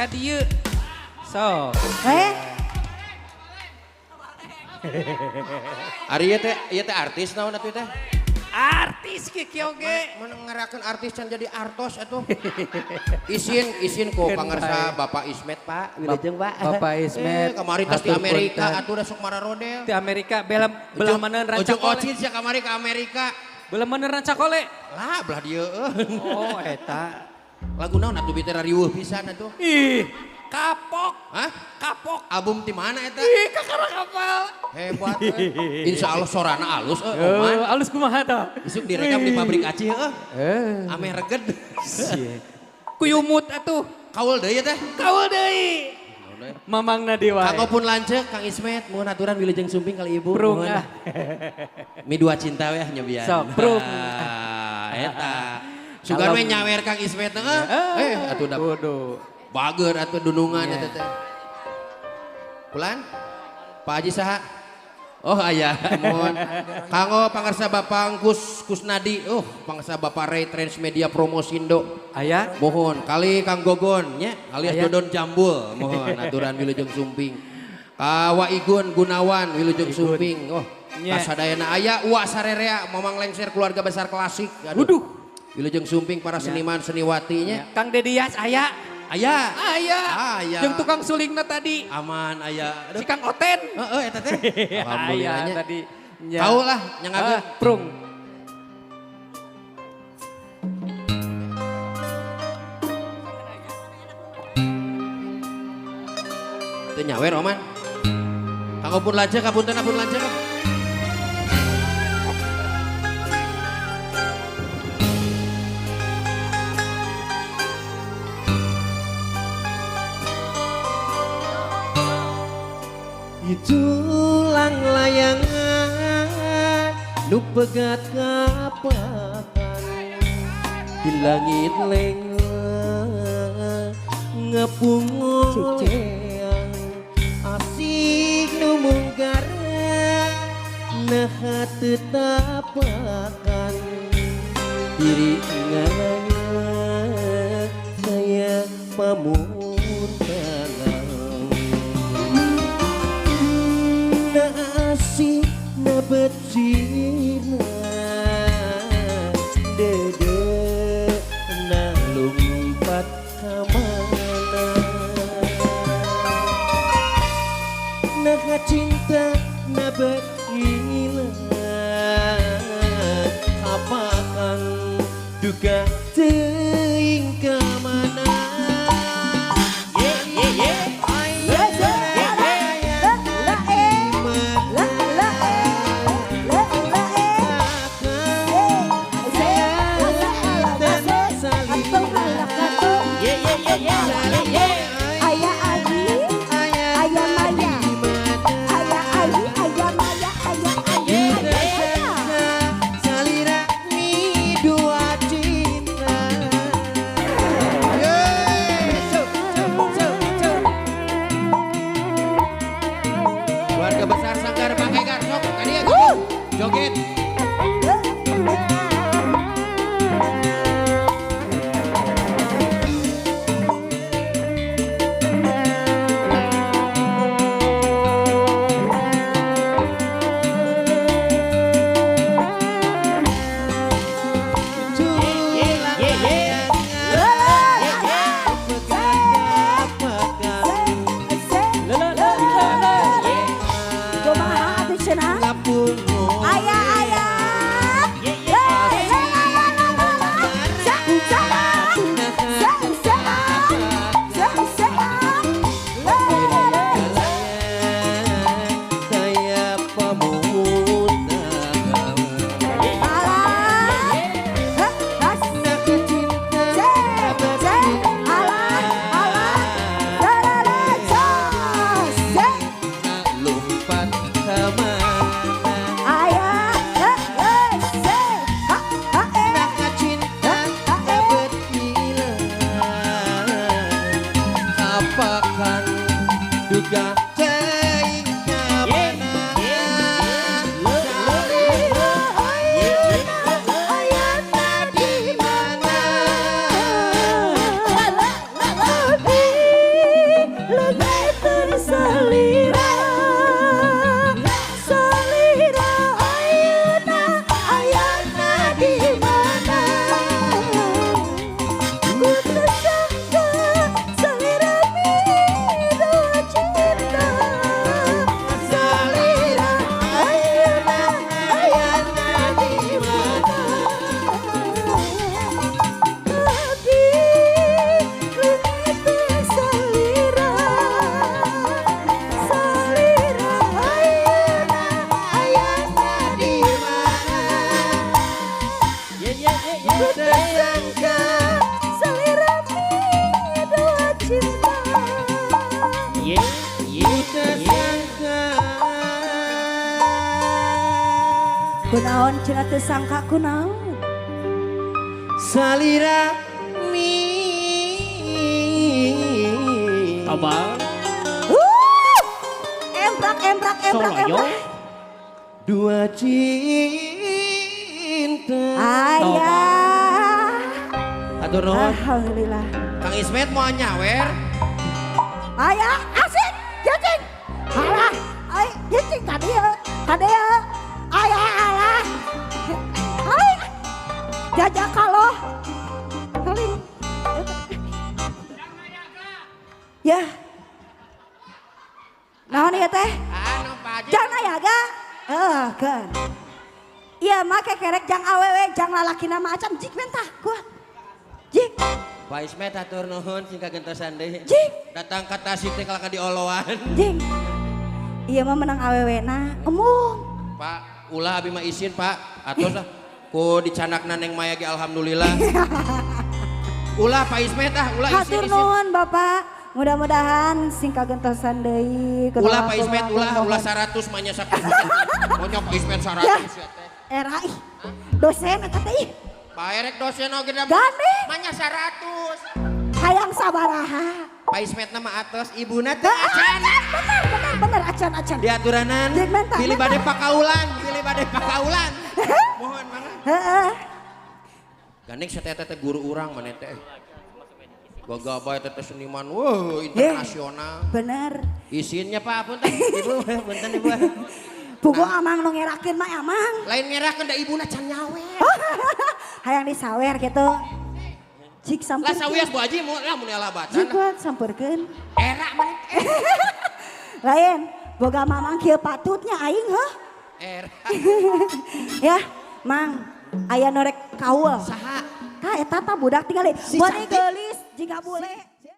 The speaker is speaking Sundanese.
Ka dieu. So. Eh, Ari ieu teh artis naon atuh teh? Artis Kiki oge. Mana ngerakeun artis can jadi artos atuh. Isin isin ku pangersa Bapak Ismet, Pak. Wilujeng, Pak. Bapak Ismet. Eh, kamari tas di Hatur Amerika punten. atuh da sok mararodel. Di Amerika belah belah mana Ujung Rancakole. Ocin sia kamari ke Amerika. Belah mana Rancakole? Lah belah dieu eueuh. Oh, eta. Lagu naon atuh bi teh riweuh pisan atuh? Ih, kapok. Hah? Kapok. Album ti mana eta? Ih, kakara kapal. Hebat euy. Insya Allah sorana alus euy, Oman. Eh, alus kumaha tah? Isuk direkam di pabrik aci heueuh. Eh. Ameh reged. Kuyumut atuh. Kaul deui teh. Kaul deui. Mamangna dewa. Kanggo pun lanceuk Kang Ismet, mohon aturan wilujeng sumping kali Ibu. Prung Mohon. ah. Mi dua cinta weh nyobian. Sok, prung. Ah, eta. Sugan we nyawer Kang Ismet teh. Eh, atuh da Bodoh. bager atuh dunungan Iya. eta teh. Pulan? Pak Haji saha? Oh aya, mohon. Kanggo pangarsa Bapak Kus Kusnadi, oh pangarsa Bapak Ray Transmedia Promosindo. Aya. Mohon kali Kang Gogon nya alias Aya. Dodon Jambul, mohon aturan wilujeng sumping. Ka Wa Igun Gunawan wilujeng Igun. sumping. Oh, Nya. kasadayana aya Wa Sarerea Mamang Lengser keluarga besar klasik. Aduh. Waduh. Wilujeng sumping para seniman seniwatinya. Kang Dedias aya. Aya. Aya. Aya. Jeung tukang sulingna tadi. Aman aya. Aduh. Si Kang Oten. Heeh eta teh. Alhamdulillah Aya nya. tadi. Nya. Kau lah nyangakeun. Ah, prung. Teu nyawer Oman. Kanggo pun lanceuk kapunten pun lanceuk. Itulang layangan nu pegat kapakan di langit lengan ngepungoleang asik nu munggara nah teu tapakan diri ngaraya saya pamuntanan na asih na becina dede na lumpat ka mana na cinta na berhilang apakan duka teuing ka mana. La la eh. La la eh. La la eh. Aya Adi, Aya Maya, Aya Adi, Aya Maya, Aya Adi, Aya Maya. Salira ni dua cinta. Keluarga besar Sanggar Bangkai sok tadi ya joget. Kumaha atuh cenah? Aya. Kunaon cenah teu sangka kunaon. Salira mi Abang. Emprak emprak emprak Soloyo. emprak. Dua cinta. Ayah. Atur nuhun. Alhamdulillah. Kang Ismet mau nyawer. Ayah asik cicing. Alah, ay cicing tadi ya. Tadi ya. Ayah alah. Ay. Jajak kalau. Kaling. Ya. Naon ieu teh? Anu Pak Haji. Jang nayaga. Eh, kan. Iya make kerek jang awewe jang lalaki nama acan jik mentah kuat. Jik, Pak Ismet atur nuhun sing kagentosan deui. jik, Datang ka Tasik teh kalah ka dioloan. jing. Iya mah menang awewe na emung. Pak, ulah abi mah isin Pak. Atos lah. Ku dicanakna Neng Maya ge alhamdulillah. Ulah Pak Ismet ah, ulah isin Hatur isin. nuhun Bapak. Mudah-mudahan sing kagentosan deui. Ulah Pak Ismet ulah ulah 100 mah nya sakitu. Monyok Pak Ismet 100 ya teh. Era ih. Dosen eta teh ih. Pak Erek dosen oge da Gandeng. manya 100. Hayang sabaraha. Pak Ismet nama atos ibuna teh Acan, acan. bener bener bener acan acan. Diaturanan Jeung menta, pilih menta. bade pakaulan, pilih bade pakaulan. Mohon mangga. Heeh. Gandeng sateta teh guru urang maneh teh. Gagabay teh teh seniman, wah internasional. Bener. Isinnya Pak punten, Ibu, punten Ibu. Pugu amang nu ngerakeun mah amang. Lain ngerakeun da ibuna can nyawer. Hayang disawer gitu. Jik Lah sampeurkeun. sawias Bu Haji mun lah mun ela Jik bacan. kuat sampeurkeun. Era maneh. Lain, boga mamang kieu patutnya aing heuh. Era. Ya, Mang, aya norek kaul. Saha? Tah eta tah budak tinggali. Si Bade cantik. geulis jiga bule.